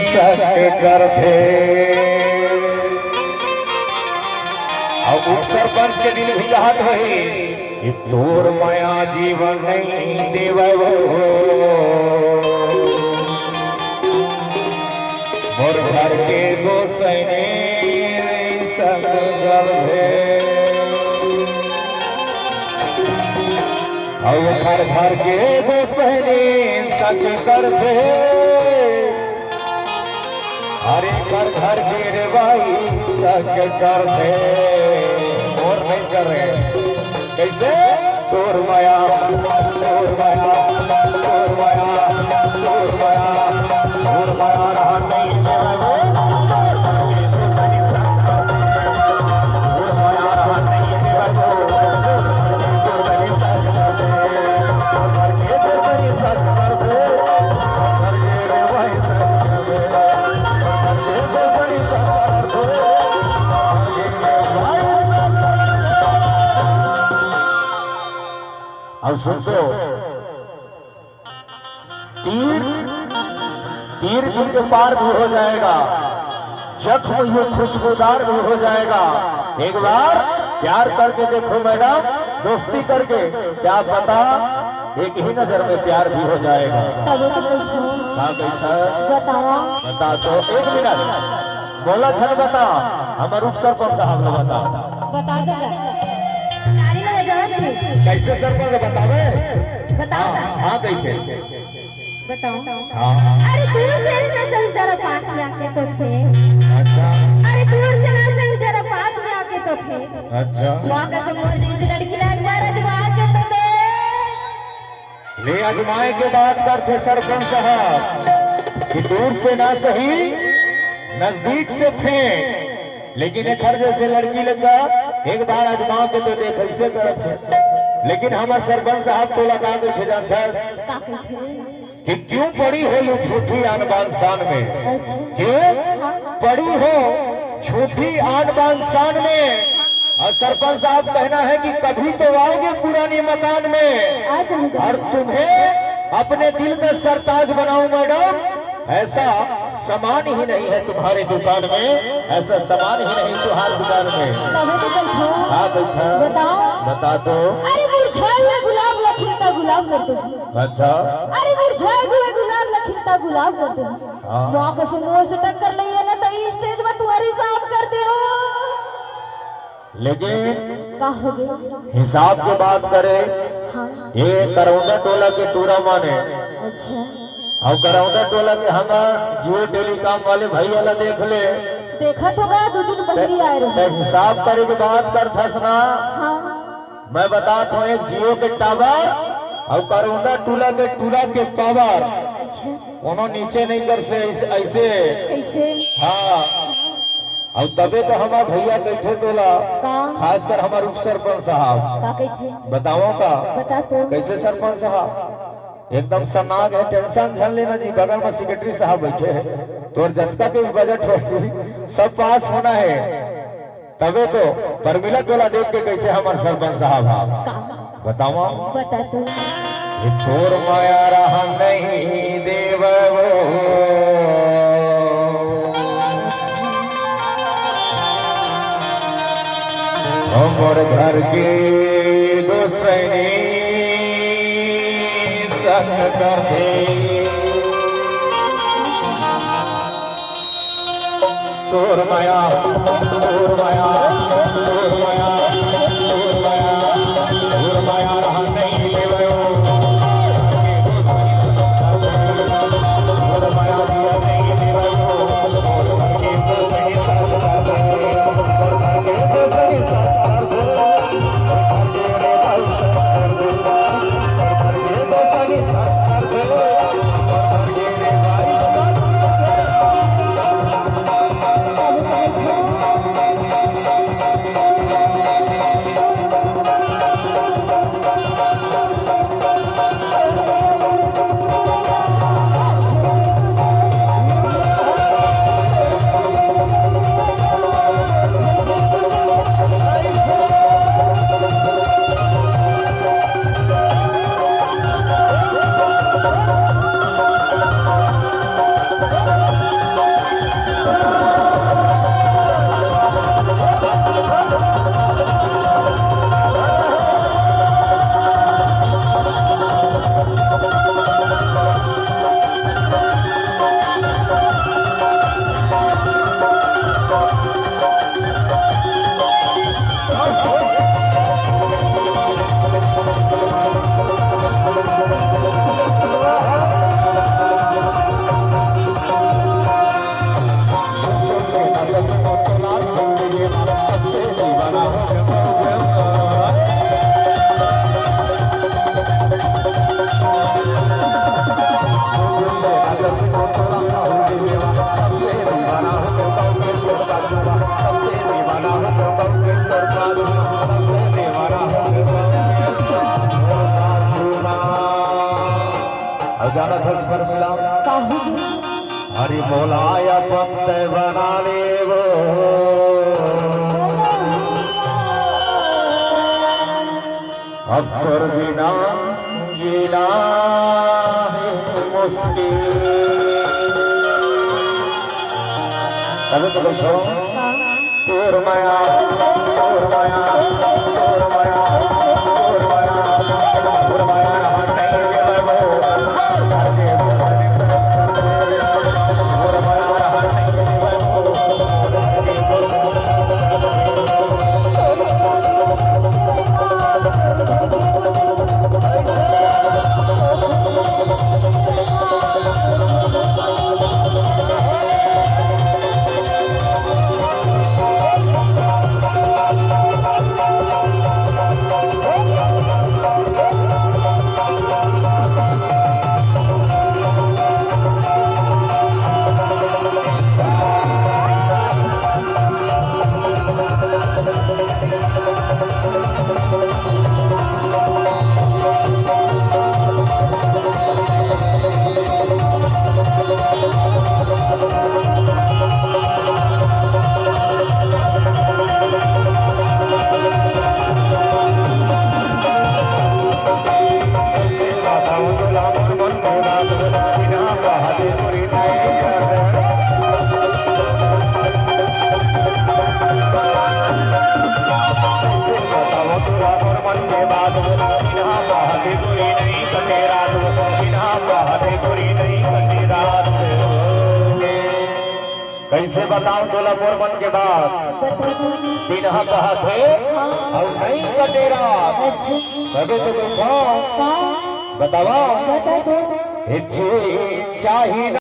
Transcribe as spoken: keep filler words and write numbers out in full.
सक करथे। अउ उप सरपंच के दिन भी कहत होही कि तोर मया जीवन नहीं देवय वो। मोर घर के गोसैनी सक करथे। अउ घर घर के गोसैनी सक करथे। अरे घर घर के रे भाई सक करथे। मोर नहीं करे। कैसे? तोर मया, तोर मया, तोर मया, तोर मया, तोर मया रहन नहीं देवय वो। अब सुन तो, तीर, तीर भी के पार भी हो जाएगा, जख्म यूं खुशबूदार भी हो जाएगा। एक बार प्यार करके देखो मैडम, दोस्ती करके, क्या पता एक ही नजर में प्यार भी हो जाएगा। तबे तो बैठो। का बैठा? बताओ। बता तो, एक मिनट, मोला झन बता, हमर उप सरपंच साहब ला बता। बता दे। नारी ला जान थी। कैसे सरपंच बतावे? बताओ। हाँ, हाँ, कैसे? बताओ। हाँ। अरे दूर से ना सही, जरा पास में आके तो थे। अच्छा। अरे दूर से ना सही, जरा पास में आके तो थे। अच्छा। वाह कसम, मोर जैसी लड़की ला एक बार आजमा के तो दे। ले आजमाए के बात करथे सरपंच साहब कि दूर से ना सही, नजदीक से थे। लेकिन एखर जैसे लड़की लगा एक बार आजमा के तो देख, ऐसे करत हे। लेकिन हमर सरपंच साहब टोला का कहिथे जानथस? का कहिथे? कि क्यों पड़ी हो यूं झूठी आन बान शान में? अच्छा। क्यों हाँ। पड़ी हो झूठी आन बान शान में? और सरपंच साहब कहना है कि कभी तो आओगे पुराने मकान में। आ जाऊंगा। और तुम्हें अपने दिल का सरताज बनाऊं मैडम, ऐसा सामान ही नहीं है तुम्हारे दुकान में, ऐसा सामान ही नहीं तुम्हारे दुकान में। तबे तो बैठो। हाँ, बैठा। बताओ। बता दो। अरे मुरझाए हुए गुलाब ला खिलता गुलाब कर दो। अच्छा। अरे मुरझाए हुए गुलाब ला खिलता गुलाब कर दो। हाँ। मौका से मोर से टक्कर लइया ना तो इस स्टेज में तुम्हारी साफ कर दे हो। लेकिन का हो गया? हिसाब के बात करे, हाँ। ये करौंदा टोला के टूरा माने। अच्छा। अउ करौंदा टोला के हमर Jio Telecom वाले भैया ला देख ले। देखत होगा, दू दिन पहिली आए रहे। ते हिसाब करे के बात करथस ना। हाँ। मैं बतात हूँ, एक Jio के tower अउ करौंदा टोला के टूरा के power। अच्छा। कोनो नीचे नहीं कर से ऐसे, ऐसे। कैसे? हाँ। अउ तबे तो हमर भैया कहिथे तोला, का? खासकर हमर उप सरपंच साहब। का कहिथे? बताओ का? बता तो। कैसे सरपंच साहब? एकदम सन्नाग है, tension झन लेना जी, बगल में secretary साहब बैठे हैं। तोर जतका के भी budget होही, सब पास होना है। तबे तो परमिला तोला देख के कहिथे हमर सरपंच साहब। हाँ। का? बतावा। बता तू। ये तोर माया रहा नहीं देवो। हमर घर के गोसैनी संग करथे। तोर माया, तोर माया, तोर माया, तोर माया, तोर माया रहन नहीं देवयो। अउ जानत हस पर मिला। काहू? हरि बोलाय पंत बना लेवो। अब तोर बिना जीना है मुश्किल। तभी तो पूछो। तोर माया, तोर माया, तोर माया, तोर माया, तोर माया। कइसे बताओ तोला मोर मन के बात? बिनहा कहत हे अउ नइ कटे रात। तबे तो देखो, का? बतावा। बता दो। हे जी चाही